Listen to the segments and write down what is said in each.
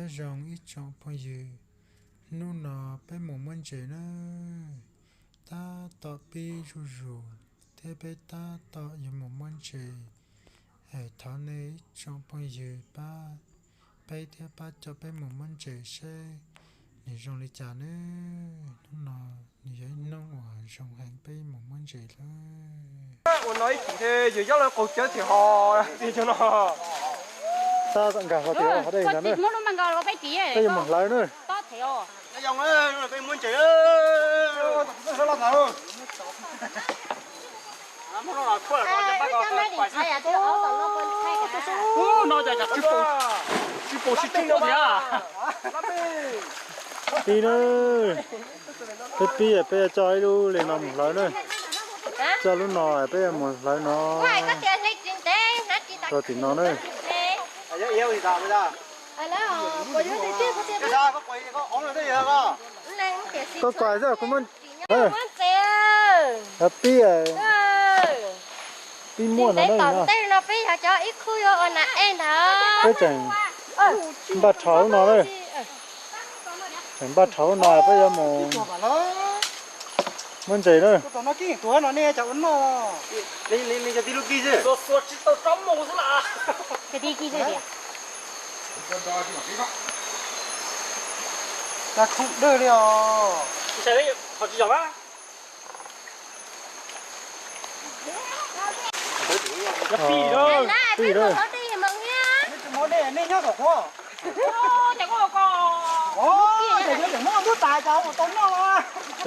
Zoo ib tsoom phooj ywg, hnub no peb mus muab ntses na, tab tom pib zuj zus thiab peb tab tom yuav mus muab ntses. Es thov nej ib tsoom phooj ywg pab peb thiab pab coj peb mus muab ntses seb nws zoo li cas nawb. Hnub no nws yog ib hnub uas zoo heev peb mus muab ntses lawm. Ua no ib chim yawg Yob lawv qaug cawv tim ho, tim no. Tab tom nkag hlo tim ho dej ntag na. Peb yuav mus hlawv na. Pib na, peb pib, peb yuav coj ib lub li no mus hlawv na. Coj lub no peb yuav mus hlawv no rau tim no na. Koj kuv xwb kuv muab. Pib, pib muaj no na. Peb tseem npaj rhau lub no na. Tseem npaj rhau lub no peb yuav mus muab ntses na. Pib, pib. Peb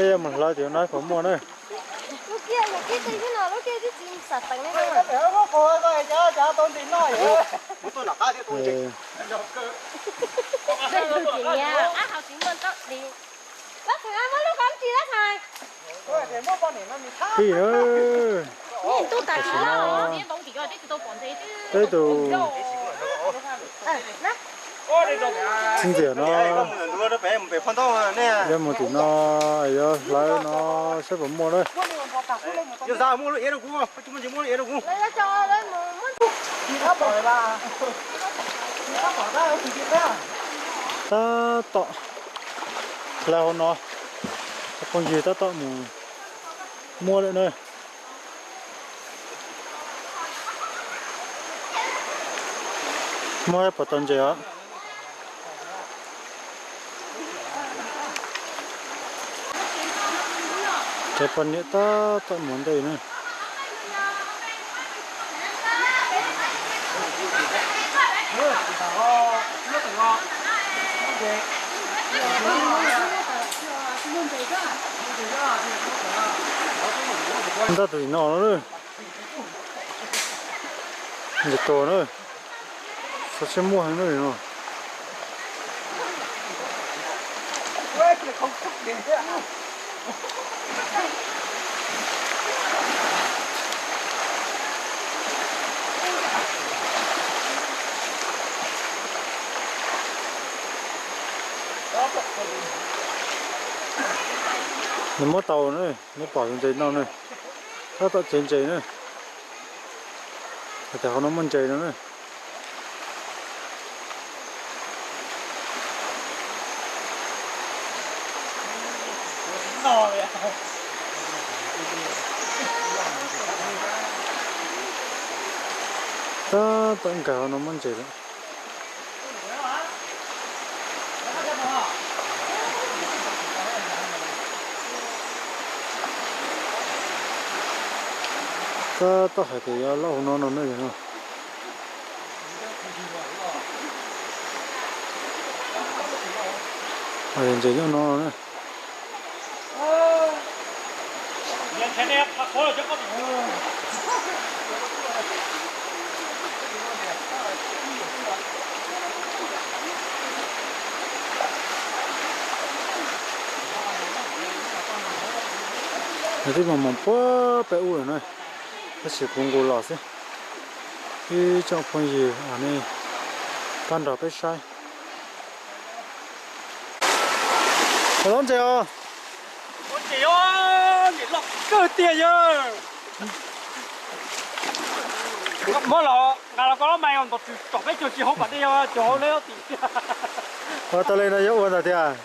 yuav mus hlawv tim no puas muaj na. Pib na. Tam sim no peb tus txiv ntxawm no yuav mus tim no, yuav hlawv no saib puas muaj na. Tab tom hlawv hauv no, phooj ywg tab tom mus muab lawm na. Muab puas tau ntses os. Cov poj niam tab tom mus ntej na. Ntau tus no na. Ntses tuag na. Xyov seb muaj heev na no. Nws muab tau na, nws pom tus ntses no na. Tab tom cev ntses na. Hais tias hauv no muaj ntses no na. Tab tom nkag hauv no muab ntses lawm. Tab tom hais tias yuav loj hauv no no na yog no. Ntses nyob no na. Nws twb mus mus puag pem ub lawm na, tab sis kuv nqus los xwb. Ib tsoom phooj ywg nej pab nrog peb saib. Ua lov ntses os. Ua ntses os, ntses loj kawg tiag yawg. Muab los nqa los koj lub mais ntaus tswm tsom peb caug tsis hauv pas dej, yog caug hauv lawv tim. Ua tau li no yuav ua ntawd tiag.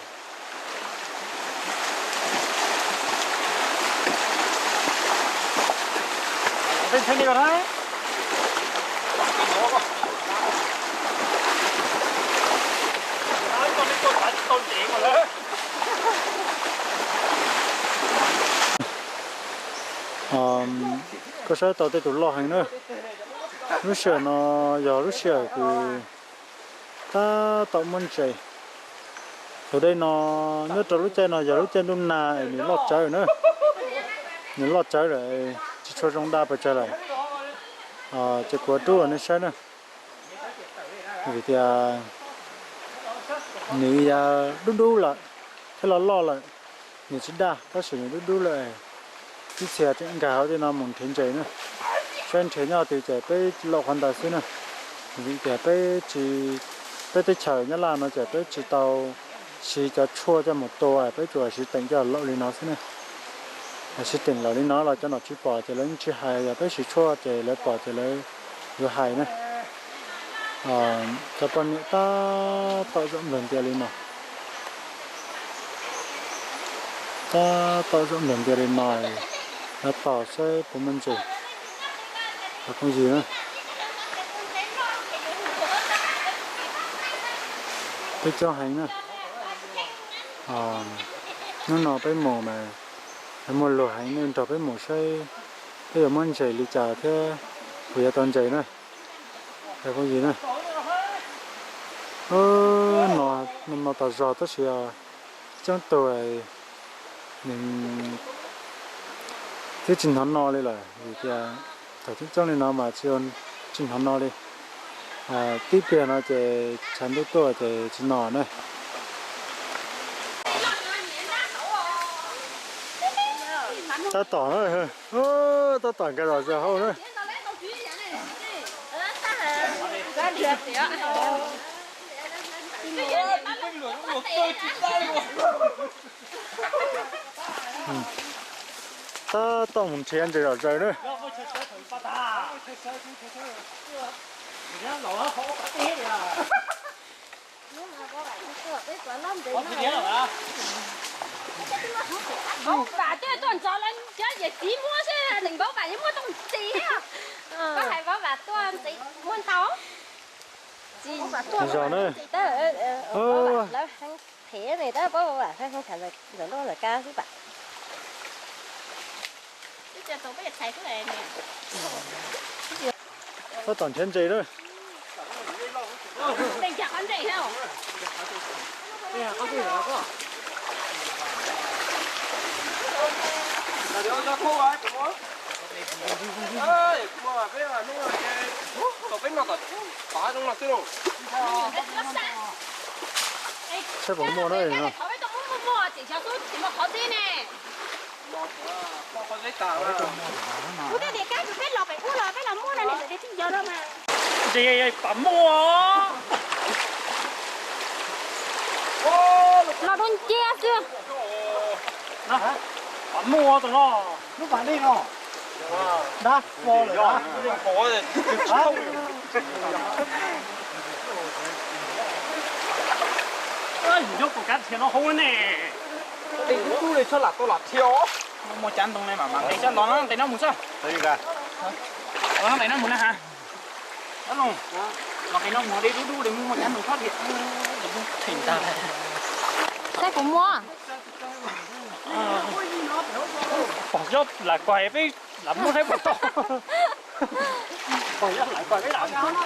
Koj saib tau tej tus loj heev na. Lub sij hawm no yog lub sij hawm kws tab tom muaj ntses. Thaum dej no nyob rau lub caij no yog lub caij ntuj nag es nws loj tsawv na. Nws loj tsawv lawm, tsis tshua zoo daj pes tsawg lawm. Ces kuv rub nej saib na. Vim tias nws ya dub dub lawm thiab los loj lawm, nws tsis daj tab sis nws dub dub lawm. Ib txhia tseem nkag hauv tej no mus nrhiav ntses na. Saib nrhiav nyob twg ces peb lom qhov ntawd xwb na. Vim tias peb tsis, peb teb chaws Nyab Laj no ces peb tsis tau siv cov tshuaj coj mus tua, peb tsuas siv teem coj laum li no xwb na. Siv teem laum li no los cov nom tswv pom ces lawv yeej tsis hais, yog peb siv tshuaj ces lawv pom ces lawv yuav hais na. Cov poj niam tab tom zaum nplawg ntias li no. Tab tom zaum nplawg ntias li no, yuav tos saib puas muaj ntses. Cov phooj ywg na, peb coob heev na. Hnub no peb mus mas muaj luag heev, nej nrog peb mus saib peb yuav muab ntses li cas thiab puas yuav tau ntses na. Cov phooj ywg na, no, no tos zog tab sis coob tug nws twb tsis hnov no li lawm, vim tias thaum coob coob li no mas tsis, tsis hnov no li. Tib pliag no ces tshav ntuj tuaj ces tsis no na. Tab tom, tab tom nkag los hauv na. Tab tom mus nrhiav ntses zom zaws na. Npaub Vam tuaj ntxov lawv cov yawm txiv muab xwb, nws Npaub Vam yeej muaj tau ntxiv thiab. Koj hais Npaub Vam tuaj ntxiv muaj ntau. Zos na, lawv heev phem ne, tab Npaub Vam heev, heev tham Ntxawm Ntuj Ntxawm Kab xwb pam. Tab tom nrhiav ntses na. Saib puas muaj na. Kuv tej niam kab peb los pem ub los peb los muaj no niam ntxawm tias tsis nco rau mas. Ntses pam muaj. Los rau nciab xwb. Pam muaj tus no. Lub pas dej no. Dab fo lawm na. Yus nyob puas kav thiaj no hauv ne. Tej dub dub li txhob lam tau lam thiab os. Muaj cav ntoo ne mas mas nqis txhob los no nqis no mus xwb. Los no nqis no mus na ha. Los nqis no mus dej dub dub li muaj cav ntoo txhob thiab. Theem ntag. Saib puas muaj. Pom yob lam kuas peb lam muab saib puas tau. Pom yob lam kuas peb lam muab.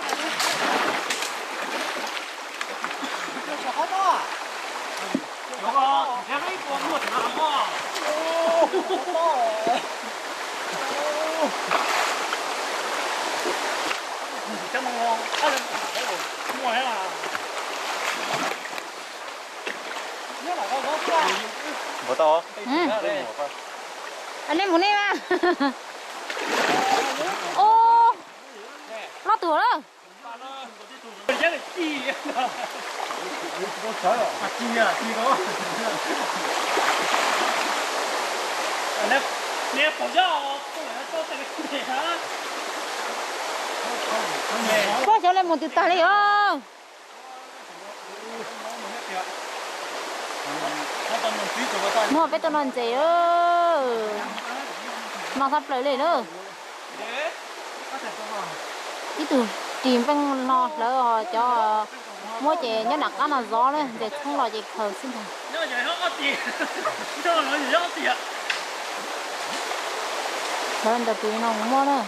Ua tau. Nej mus nej mas. Ub, loj tuaj lawm. Puag xyov li mus twg tag li os. Muaj peb tug no ntses, no tshaj plaws li na. Ib tug ris npeej no hlawv, cov muab ces nyob nram qab no zov na, ntses tshoob los ces khaws xwb ntag. Hlawv ntawm tus no mus muab na.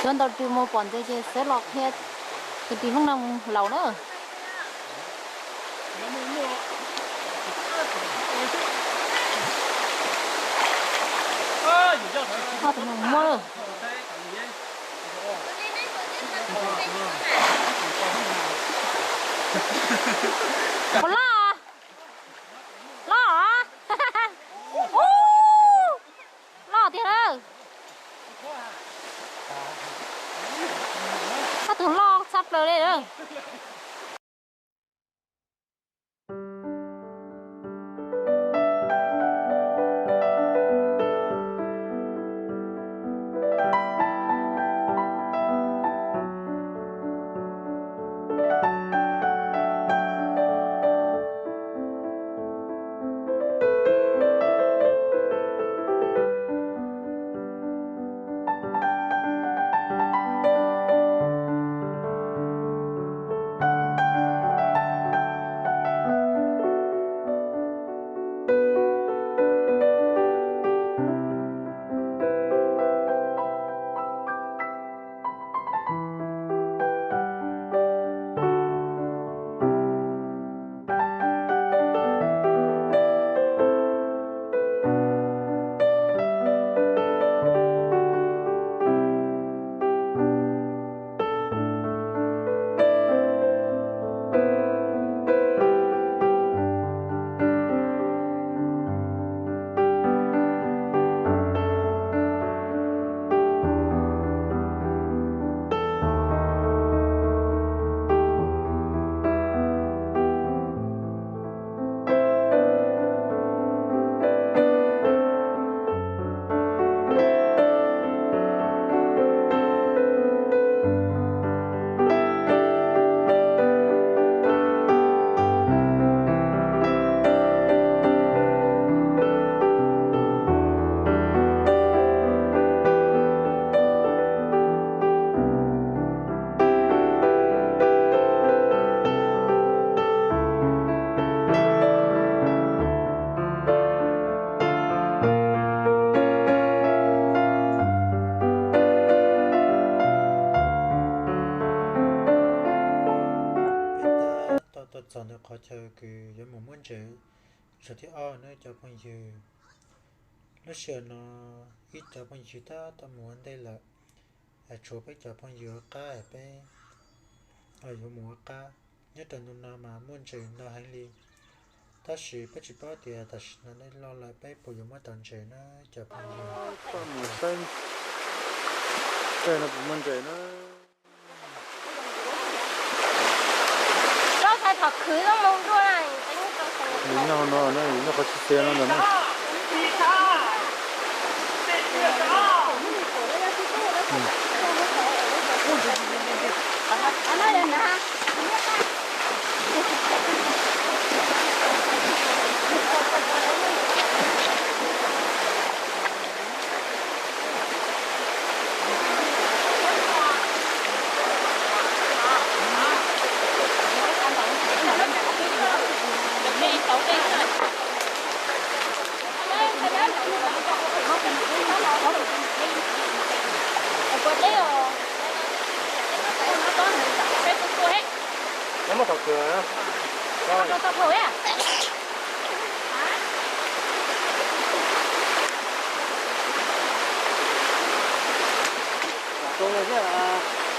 Cov ntawd ris mus pom ntses ces sawv los qhia kwv tij Hmoob no mus laus na. Ob tug no muab lawm. Puas loj? Loj, loj tiag lawm. Ob tug loj tshaj plaws li lawm. Peb tuaj txog ntawm qhov chaw kws yuav mus muab ntses zaug thib ob na cov phooj ywg. Lub sij hawm no ib cov phooj ywg tab tom mus ua ntej lawm, tshuav peb cov phooj ywg ua qab, peb yuav mus ua qab. Nyob rau ntu no mas muaj ntses ntau heev li, tab sis peb tsis paub tias tam sim no dej loj lawm peb puas yuav muab tau ntses na cov phooj ywg. Mus saib no puas muaj ntses na. Nyob no, nyob qhov tsis xiav no ntag na. Tau thiab.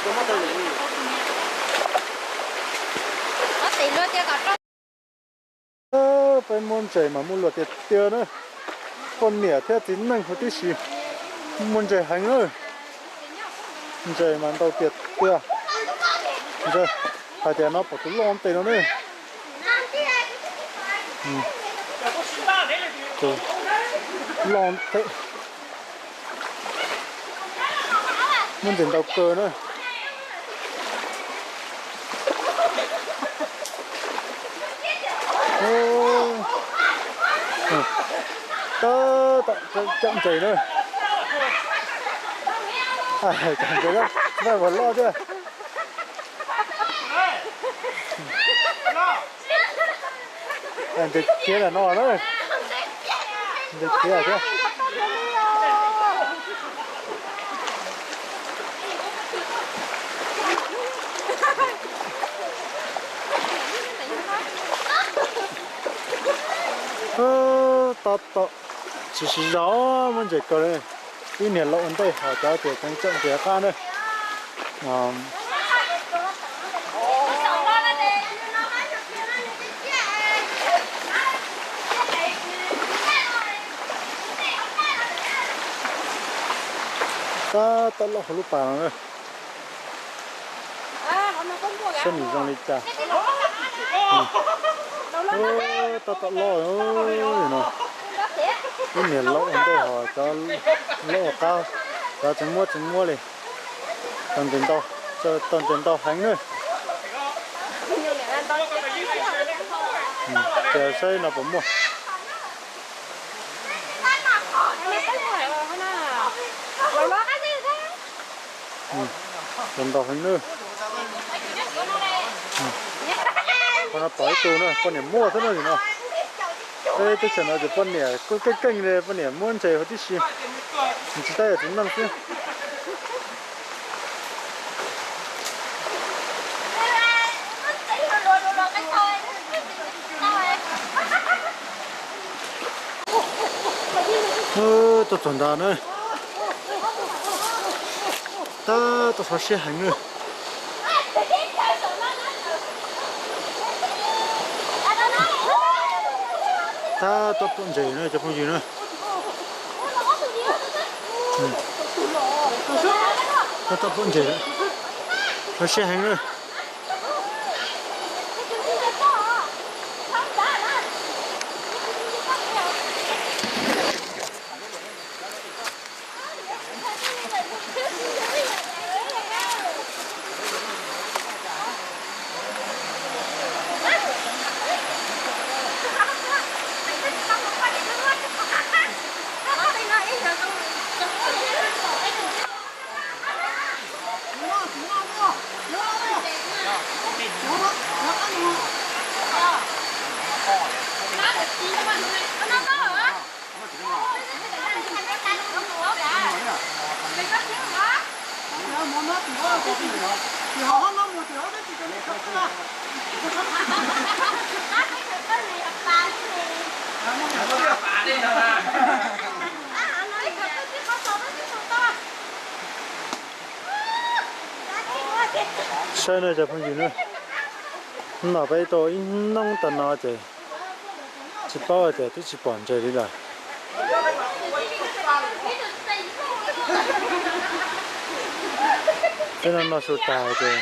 Peb muab ntses mas muaj luag tiag tiag na. Poj niam thiab txiv neej huv tib si muaj ntses heev na. Ntses mas ntau tiag tiag. Hais tias no pom tus loj ntev no ne. Tus loj ntev. Muaj ntses ntau kawg na. Tab tom cawm ntses na. Cawm ntses na, vaj ua loj thiab. Ntses khiav lam no na. Ntses khiav thiab. Tab tom tsis sib zog muab ntses kaw li. Ib niag laus ua ntej ho cov tias tseem cawm ntses qab na. Tab tom los hauv lub pas no na. Saib nws zoo li cas. Tab tom loj no. Ib niag laus ua ntej ho cov laus ua qab, cov tseem muab tseem muab li. Tau ntses ntau, tau ntses ntau heev na. Ces saib no puas muaj. Ntses ntau heev na. Qhov no pom ib tug na, poj niam muaj xwb na no. Teb chaws no ces poj niam kuj keej keej li, poj niam muab ntses huv tib si. Nws tsis tab yog txiv neej xwb. Tuaj txog ntawd na. Tab tom sov siab heev na. Tab tom pom ntses na cov phooj ywg na. Tab tom pom ntses, sov siab heev na. Saib no cov phooj ywg na, noj peb tau ib hnub tag no ces tsis paub hais tias twb tsis pom ntses li lawm. Peb no noj su tas ces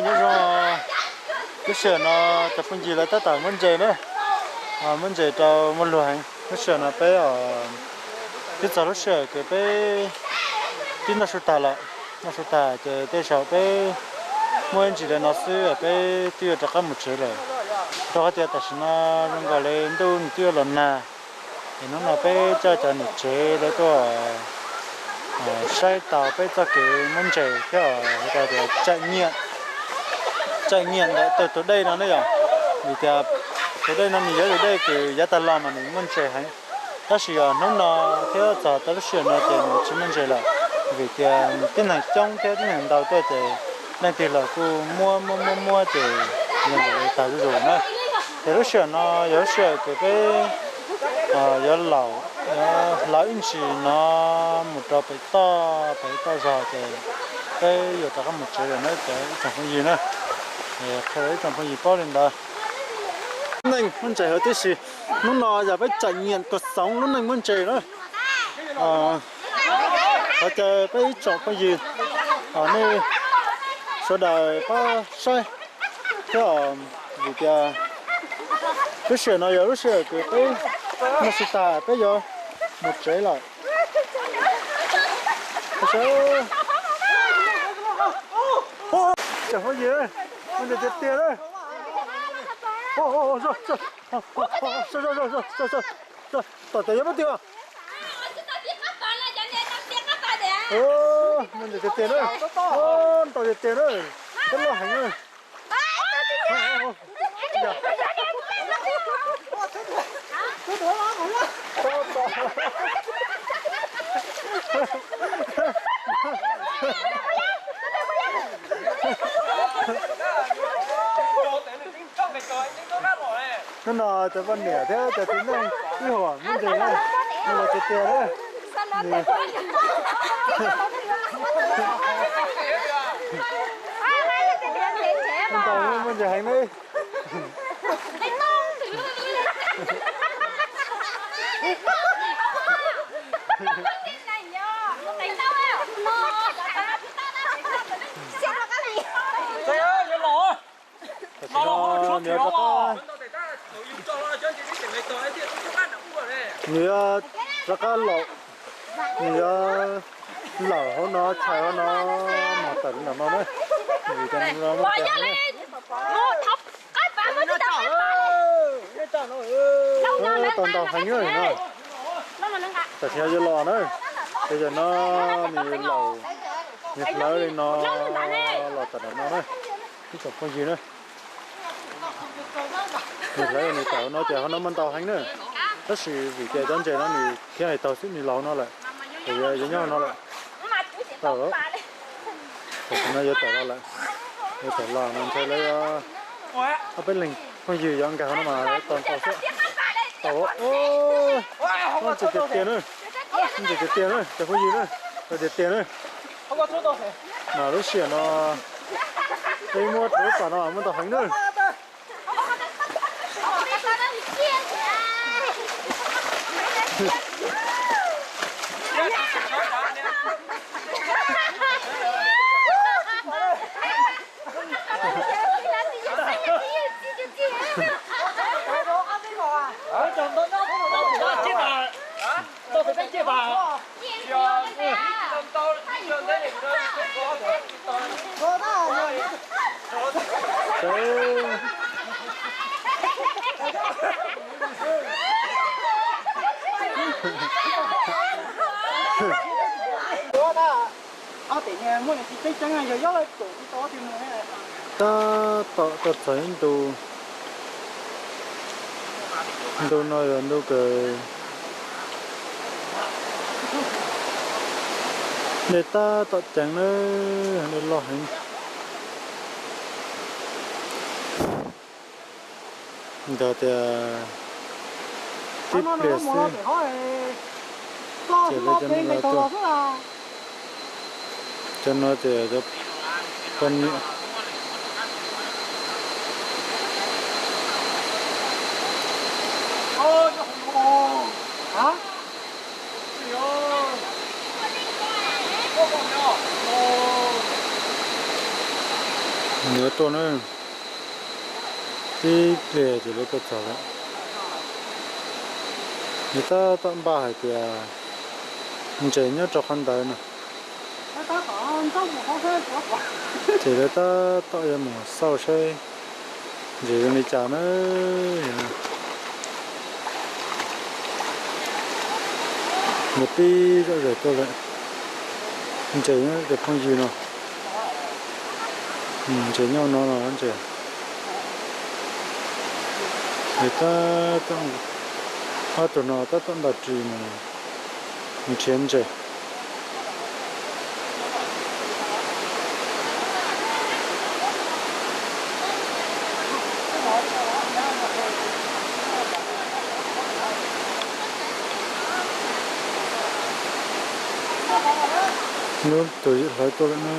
nyob zoo lub sij hawm no cov phooj ywg lawv tab tom muab ntses na, muab ntses rau muaj luag heev. Lub sij hawm no peb twb txog lub sij hawm kws peb twb noj su tag lawm. Noj su tag ces tej zaum peb muaj ib ntsis li no xwb peb twb yuav rov qab mus tsev lawm, rau qhov tias tam sim no zoo nkaus li ntuj nws twb yuav los nag. Es hnub no peb coj cov niam tsev lawv tuaj saib taus peb txoj kev muab ntses thiab hais tias tseem nyiam, tseem nyiam ntawm tus dej no ne yom. Vim tias tus dej no nws yog tus dej kws yav tag los mas nws muaj ntses heev, tab sis hnub no thiab txog rau lub sij hawm no ces nws tsis muaj ntses lawm. Vim tias tib neeg coob thiab tib neeg ntau tuaj ces leej twg los kuj muab muab muab muab ces zoo nkaus li tag zuj zus na. Ces lub sij hawm no yog lub sij hawm kws peb Yuav laum, yuav hlawv ib ntsis no mus rau pem toj, pem toj zog ces peb yuav rov qab mus tsev lawm na cov ib tsoom phooj ywg na. Qhia rau ib tsoom phooj ywg paub li ntawd. Lub neej muaj ntses huv tib si, hnub no yog peb tsaim nyiam kuv xoov lub neej muaj ntses na. Qhov caw peb ib tsoom phooj ywg, nej sawv daws pab saib thiab, vim tias lub sij hawm no yog lub sij hawm kws peb noj tsis tas peb yuav mus tsev lawm. Tsoom phooj ywg, muaj ntses tiag tiag na. Tom tes yuav pab twg os? Muaj ntses tiag tiag na. Ntau tiag tiag na. Peb loj heev na. Hnub no cov poj niam thiab cov txiv neej ib huam muab ntses na, ntau tiag tiag na. Ntau muaj ntses heev na. Tam sim no nws yuav rov qab, nws yuav rov qab laum, nws yuav laum hauv no, tshais hauv no, mas tawm li ntawm no na. Vim tias nws muaj ntses heev na. Tau ntau heev na no. Tam sim no yuav los na, ces yog no nws laum, nws hlawv li no los tawm ntawm no na, ib tsoom phooj ywg na. Nws hlawv nws tawm hauv no ces hauv no muaj ntau heev na, tab sis vim tias cov ntses no nws khiav hais taug xwb nws los hauv no lawm, ces yuav nyob hauv no lawm. Tau, tam sim no yuav tawm los lawm, yuav tawm los no ntshai lawv ob peb leeg phooj ywg yuav nkag hauv no mas tau ntau xwb. Tau, ntses tiag tiag na, ntses tiag tiag na cov phooj ywg na, ntses tiag tiag na. Mas lub sij hawm no peb muab rau lub pas no muab ntau heev na. Tab tom tuaj txog ib ntu, ntu no yog ntu kawg, dej tab tom ceev na, dej loj heev. Ntawd tias tib pliag xwb ces lawv cov neeg los tuaj. Cov no ces cov poj niam. Nws tuaj na, tib pliag ces lawv tuaj txog lawm. Nws tab tom npaj hais tias ntses nyob rau qhov ntawd no. Ces lawv tab tom yuav mus xauj saib ntses zoo li cas na. Nws pib zom zaws tuaj lawm. Ntses nyob cov phooj ywg no. Ntses nyob no no ntses. Nws tab tom, ob tug no tab tom ntaus ris mus nrhiav ntses. Lub tus hlawv tuaj lawm na.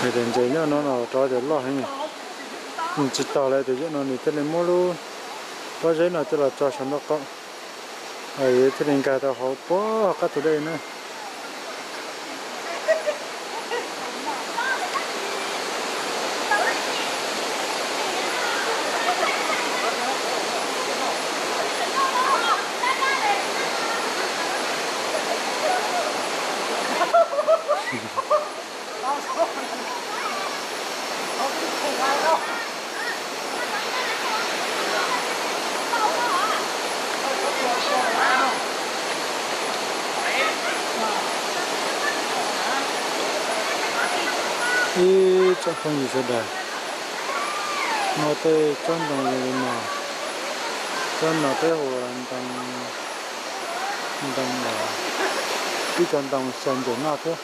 Hais tias ntses nyob no no rov tias loj heev. Nws tsis tau lawm tias yam no nws thiaj li muab lub pob zeb no coj los tso saum nraub qaum, thiaj li nkag tau hauv pob qab tus dej na. Ib tsoom phooj ywg sawv daws, muaj tej tsob ntoo zoo li no, tsob no peb hu ua ntoo, ntoo, ib co ntoo xyaw ntses noj thiab.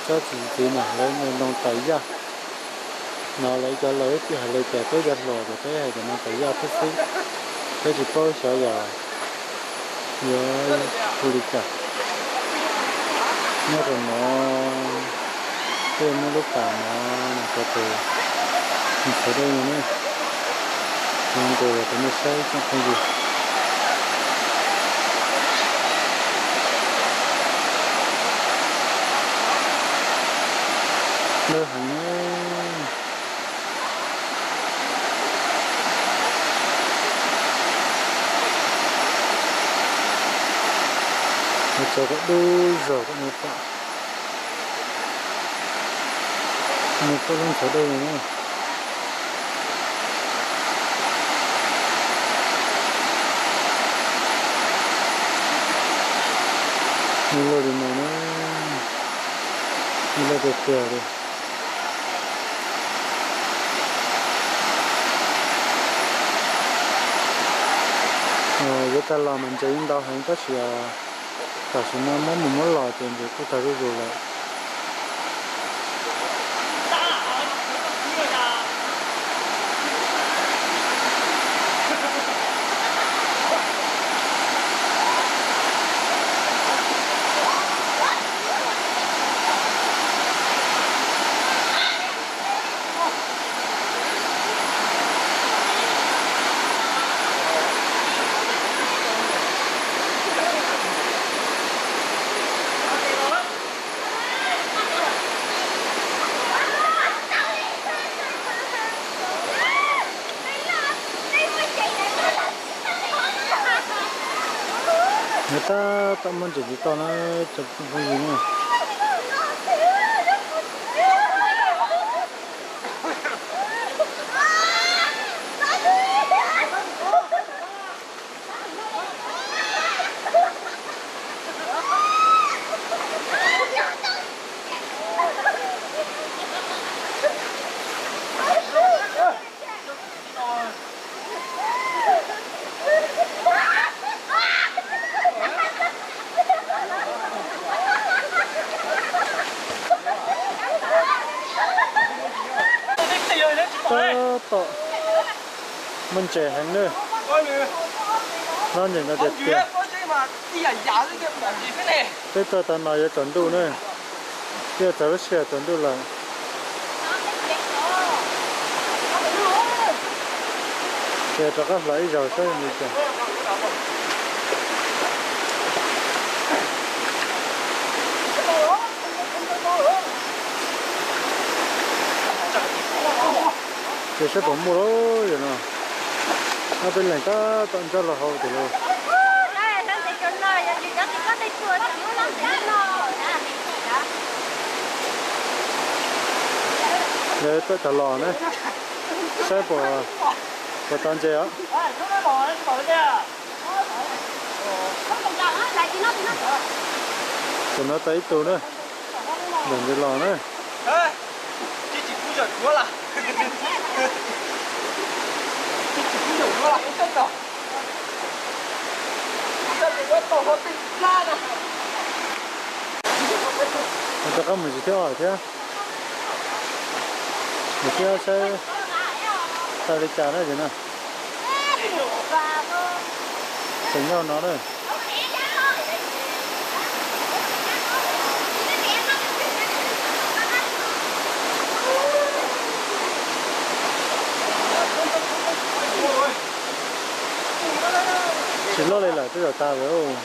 Tsob txiv txiv no lawv ntoo tais yaj. No lawv cov laus ib txwm hais li cas peb cov hluas ces peb hais tias no tais yaj thiab xwb, peb tsis paub xyov yog yuav hu li cas. Nyob rau no, peb muab lub pas no mus rau tus ntxhuav dej no ne, los nqus los rau nej saib tsoom phooj ywg. Lawv heev na. Tso kom dub zog kom nej pom, nej pom lub ntxhuav dej no na. Nws luaj li no na, nws luaj tiag tiag li. Yuav tag los mas ntses yeej ntau heev tab sis tam sim no muab mus muab los ces ntses kuj tag zuj zus lawm. Nws tab tom muaj ntses ntsis toj na, tsoom phooj ywg na. Tab tom muaj ntses heev na. Hlob ntses ntau tiag tiag. Peb tuaj tav no yuav tsaus ntuj na, twb yuav txog lub sij hawm tsaus ntuj lawm. Ces rov qab hlawv ib zaug saib li cas. Ces saib puas muaj lauj, yog no ob peb leeg tab tom ntxab los hauv tiag lauj. Lawv tuaj cov los ne, saib puas, puas tau ntses os. Tam no tau ib tug na, ntawm ntses los na. Rov qab mus tsis thiab os thiab. Mus thiab saib tau li cas na no. Tus nyuj no na. Tsis loj li lawm, twb zaum tas lawm.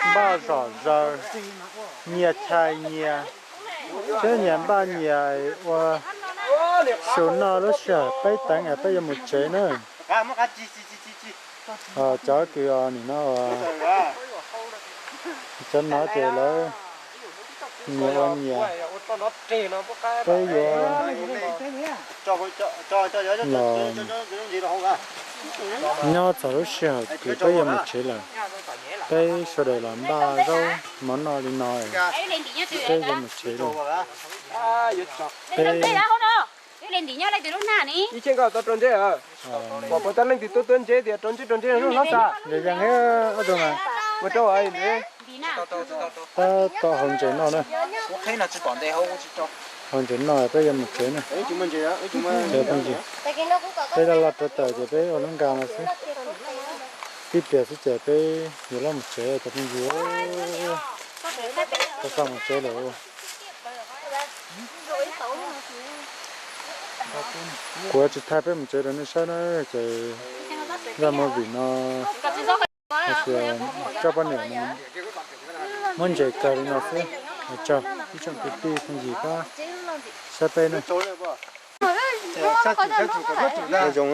Npaj zom zaws, nyias chais nyias, thiab nyias npaj nyias ua su noj lub sij hawm peb teev es peb yuav mus tsev na. Cov kws nim no, cov no ces lawv nyias ua nyias, peb yuav los nyob txog lub sij hawm kws peb yuav mus tsev lawm. Peb sawv daws los npaj zaub mov noj li no, peb yuav mus tsev lawm. Peb Ib txhia nkaus tau rau ntsej, pom pom tab leej twg tuaj tuaj ntsej tias rau ntsej rau ntsej no hlob xav. Ua rau tab tom haus ntses noj na. Haus ntses noj peb yuav mus tsev na. Peb los los rau tawm ces peb ua lub nka no xwb. Tib pliag xwb ces peb yuav los mus tsev cov phooj ywg. Tau mus tsev lawm. Kuv tsis thaij peb mus tsev rau nej saib na, ces zaj movie no, coj poj niam muab ntses kawg li no xwb. Ua tsaug ib tsoom kwv tij phooj ywg pab saib peb na. Zoo,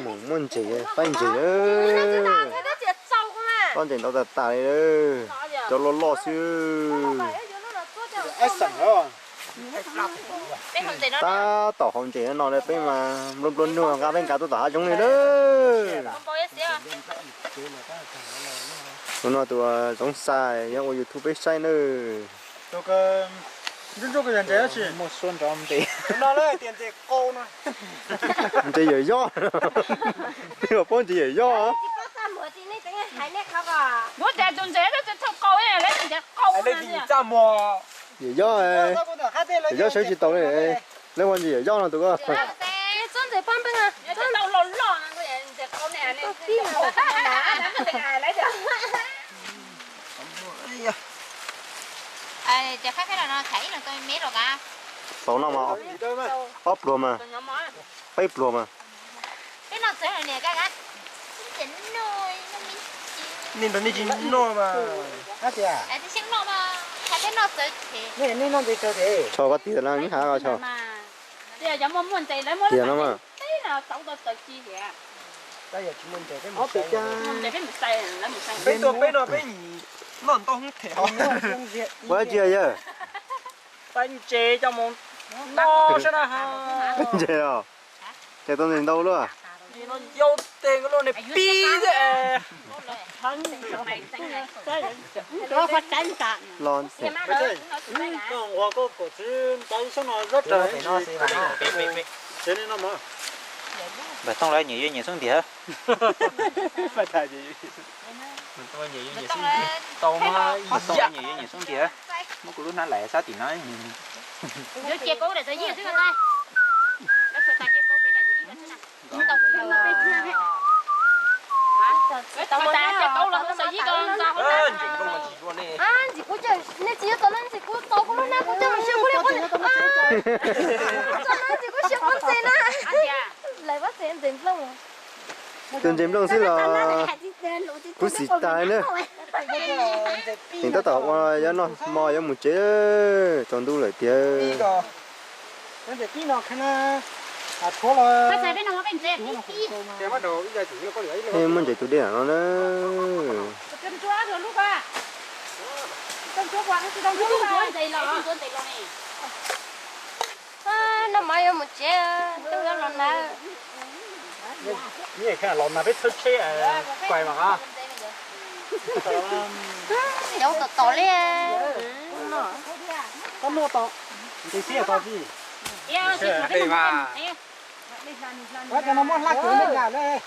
mus muab ntses, faib ntses, faib ntses ntau tas tas li, cov loj loj xwb. Tab tom haus ntses no peb mas nplua nplua nuag nqa peb nqa tuaj tom hav zoov li na. Tus no tus Zoov Xais yog ua YouTube peb saib na. Ntses yawm yoj, peb paub ntses yawm yoj. Yawm yoj, yawm yoj saib tsis taus li. Lawv ua ntses yawm yoj no tus ko. Xaus no mas, ob pluag mas, peb pluag mas. Nej nrog nej tsis noj mas. Hab tias, nej noj ntses tawv tes. Tsho koj tiag na, ib hav ko tsho. Tiag no mas. Peb tuaj peb no peb nyiam noj ntau hwv them. Ua tsi yawg? Pab ntses coj mus noj sab na. Ntses os. Ces tau ntses ntau luaj. Yau tes luaj ne pib. Los ntses. Koj nquag koj pom txiv ntawd sab no zab ras tsev li no mas. Npawg Tooj lawv nyiam yuav nyiam xub ntiag. Npawg Tooj nyiam yuav nyiam xub ntiag. Muab kuv lub hnab lais sab tim no. Ntxim kuv, nej tsis yuav tau na, ntxim kuv tau kuv lub hnab kuv coj mus xyaw kuv li qub. Tau na, ntxim kuv xyaw kuv ntses na. Lawv pab tsev ntses nplooj. Tus ntses nplooj xwb los kuv xis tas na. Nim tab tom ua yuav noj hmo yuav mus tsev, tsaus ntuj lawm tiag. Muab ntses tus dej no na. Noj mov yuav mus tsev, ntuj yuav los nag. Los nag peb txhawb tsheb, kuais mas. Yoov tom tom li. Koj muaj tom, ntses xwb tom tsis. Cov no muab hlab kws me nyuam lawm.